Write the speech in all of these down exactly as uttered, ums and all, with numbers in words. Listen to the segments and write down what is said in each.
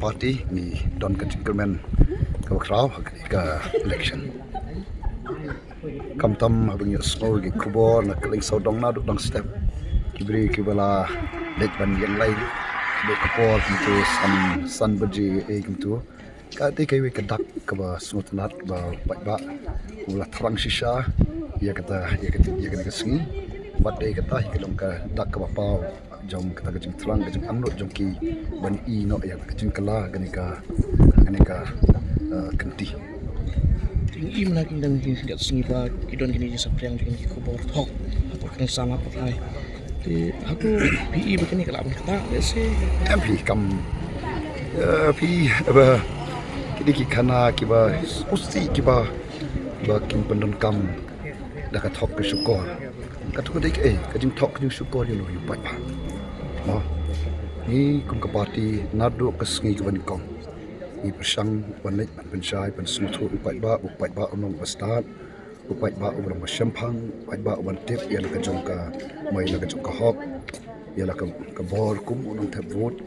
party ngi don ka jingkyrmen kaba khraw ha kane ka election. Khamtam haba ngi ïohsngew ki khubor na kylleng sawdong naduh dang step, ki briew kiba la leit ban ïeng lai bad ka por kumto san, san baje eh kumto. Kata kawei ka dak kaba sngewtynnat ba u paidbah u la thrang shisha ïa kata, ïa kata, ïa kata ka sngi. Bad dei kata hi ka long ka dak kaba paw jong kata ka jingthrang, ka jingangnud jong ki ban ïehnoh ïa ka jingkylla kane ka, kane ka, eh, kynti. Ngi im la ki dang ki kat sngi ba ki don kine ki sapriang jong ki khubor thok hapoh ka san hapoh lai. Te hato phi i ba kane ka la ban kata lehse? Em phi kam, eh, phi ba kine ki khana kiba usi kiba ba kim pyndonkam da ka thok ka shukor. Ka thok ka dei ka, eh, ka jingthok ka jingshukor ïa u paidbah. Mo. Ngi kum ka party naduh ka sngi kaba nyngkong ngi pyrshang ban leit ban pynshai ban sngewthuh u paidbah, u paidbah u nong ba stad, u paidbah u nong ba shemphang, u paidbah u ban tip ïa la ka jong ka, mo, ïa la ka jong ka hok, ïa la ka, ka bor kum u nongthep vote.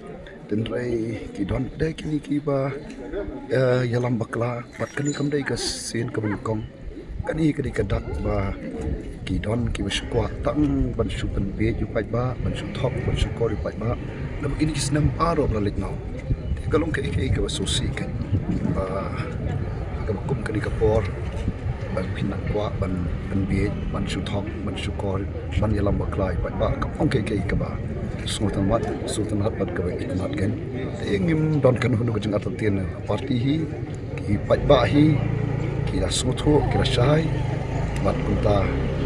Tynrai ki don de kine kiba, eh, ïalam bakla, bad kane kam dei ka sien kaba nyngkong. Kane ka dei ka dak ba ki don kiba shu kwah tang ban shu pynbiej u paidbah, ban shu thok, ban shu kor u paidbah. Naba kine ki snem baroh ba la leit noh. Te ka long kaei kaei kaba sngewsih kein ba kaba kum kane ka por ba phin nang kwah ban pynbiej, ban shu thok, ban shu kor, ban ïalam bakla u paidbah. Ka long kaei kaei kaba sngewtynnat, sngewtynnat bad kaba itynnat kein. Te ngim don kano kano ka jingartatien, party hi, ki paidbah hi ki la sngewthuh, ki la shai, bad kumta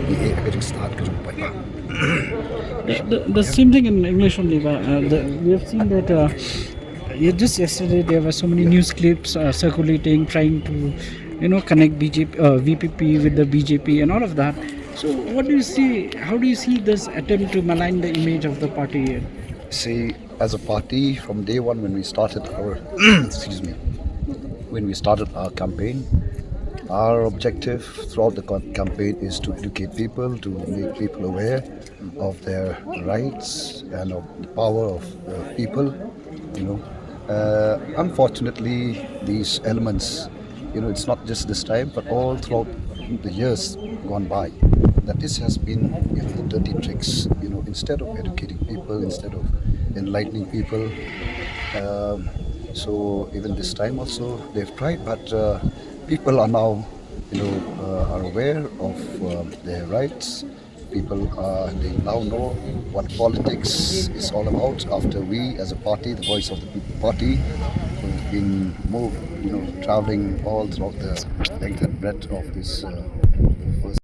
ngi ïeh ka jingstad ka jong u paidbah. The, the, the same thing in English only. Uh, the, we have seen that, uh, yeah, just yesterday there were so many news clips uh, circulating, trying to, you know, connect B J P, uh, V P P with the B J P and all of that. So, what do you see? How do you see this attempt to malign the image of the party? See, as a party, from day one when we started our, excuse me, when we started our campaign, our objective throughout the co- campaign is to educate people, to make people aware of their rights and of the power of uh, people. You know, uh, unfortunately, these elements, you know, it's not just this time, but all throughout the years gone by, that this has been, you know, the dirty tricks. You know, instead of educating people, instead of enlightening people, um, so even this time also they've tried, but uh, people are now, you know, uh, are aware of um, their rights. People uh, they now know what politics is all about after we, as a party, the Voice of the People Party, who've been moved, you know, traveling all throughout the length and breadth of this uh,